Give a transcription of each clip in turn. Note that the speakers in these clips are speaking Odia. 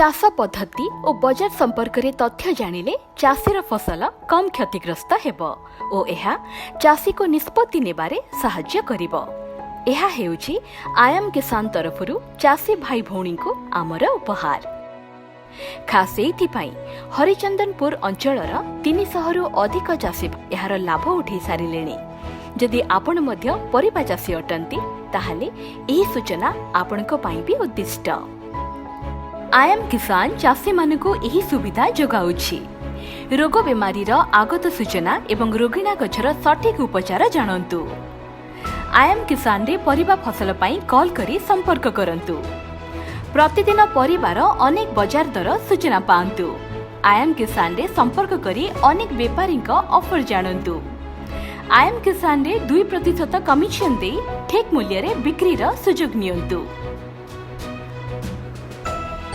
ଚାଷ ପଦ୍ଧତି ଓ ବଜାର ସମ୍ପର୍କରେ ତଥ୍ୟ ଜାଣିଲେ ଚାଷୀର ଫସଲ କମ୍ କ୍ଷତିଗ୍ରସ୍ତ ହେବ ଓ ଏହା ଚାଷୀକୁ ନିଷ୍ପତ୍ତି ନେବାରେ ସାହାଯ୍ୟ କରିବ। ଏହା ହେଉଛି ଆୟାମ କିଷାନ ତରଫରୁ ଚାଷୀ ଭାଇ ଭଉଣୀଙ୍କୁ ଆମର ଉପହାର। ଖାସ୍ ଏଇଥିପାଇଁ ହରିଚନ୍ଦନପୁର ଅଞ୍ଚଳର 300ରୁ ଅଧିକ ଚାଷୀ ଏହାର ଲାଭ ଉଠାଇ ସାରିଲେଣି। ଯଦି ଆପଣ ମଧ୍ୟ ପରିବା ଚାଷୀ ଅଟନ୍ତି, ତାହେଲେ ଏହି ସୂଚନା ଆପଣଙ୍କ ପାଇଁ ବି ଉଦ୍ଦିଷ୍ଟ। ଆୟାମ କିଷାନ ଚାଷୀମାନଙ୍କୁ ଏହି ସୁବିଧା ଯୋଗାଉଛି। ରୋଗ ବେମାରୀର ଆଗତ ସୂଚନା ଏବଂ ରୋଗିଣା ଗଛର ସଠିକ୍ ଉପଚାର ଜାଣନ୍ତୁ। ଆୟାମ କିଷାନରେ ପରିବା ଫସଲ ପାଇଁ କଲ୍ କରି ସମ୍ପର୍କ କରନ୍ତୁ। ପ୍ରତିଦିନ ପରିବାର ଅନେକ ବଜାର ଦର ସୂଚନା ପାଆନ୍ତୁ। ଆୟାମ କିଷାନରେ ସମ୍ପର୍କ କରି ଅନେକ ବେପାରୀଙ୍କ ଅଫର ଜାଣନ୍ତୁ। ଆୟାମ କିଷାନରେ 2% କମିଶନ ଦେଇ ଠିକ୍ ମୂଲ୍ୟରେ ବିକ୍ରିର ସୁଯୋଗ ନିଅନ୍ତୁ।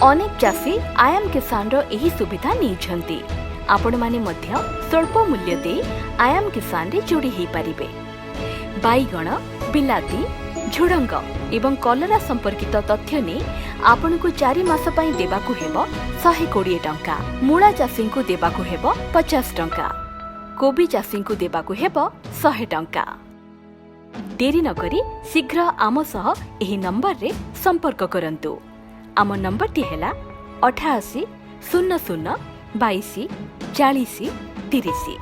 ଅନେକ ଚାଷୀ ଆୟାମ କିଷାନର ଏହି ସୁବିଧା ନେଇଛନ୍ତି। ଆପଣମାନେ ମଧ୍ୟ ସ୍ୱଳ୍ପ ମୂଲ୍ୟ ଦେଇ ଆୟାମ କିଷାନରେ ଯୋଡ଼ି ହୋଇପାରିବେ। ବାଇଗଣ, ବିଲାତି, ଝୁଡ଼ଙ୍ଗ ଏବଂ କଲରା ସମ୍ପର୍କିତ ତଥ୍ୟ ନେଇ ଆପଣଙ୍କୁ 4 ମାସ ପାଇଁ ଦେବାକୁ ହେବ 120 ଟଙ୍କା। ମୂଳା ଚାଷୀଙ୍କୁ ଦେବାକୁ ହେବ 50 ଟଙ୍କା। କୋବି ଚାଷୀଙ୍କୁ ଦେବାକୁ ହେବ 100 ଟଙ୍କା। ଡେରି ନକରି ଶୀଘ୍ର ଆମ ସହ ଏହି ନମ୍ବରରେ ସମ୍ପର୍କ କରନ୍ତୁ। ଆମ ନମ୍ବରଟି ହେଲା 88 00 22 40 30।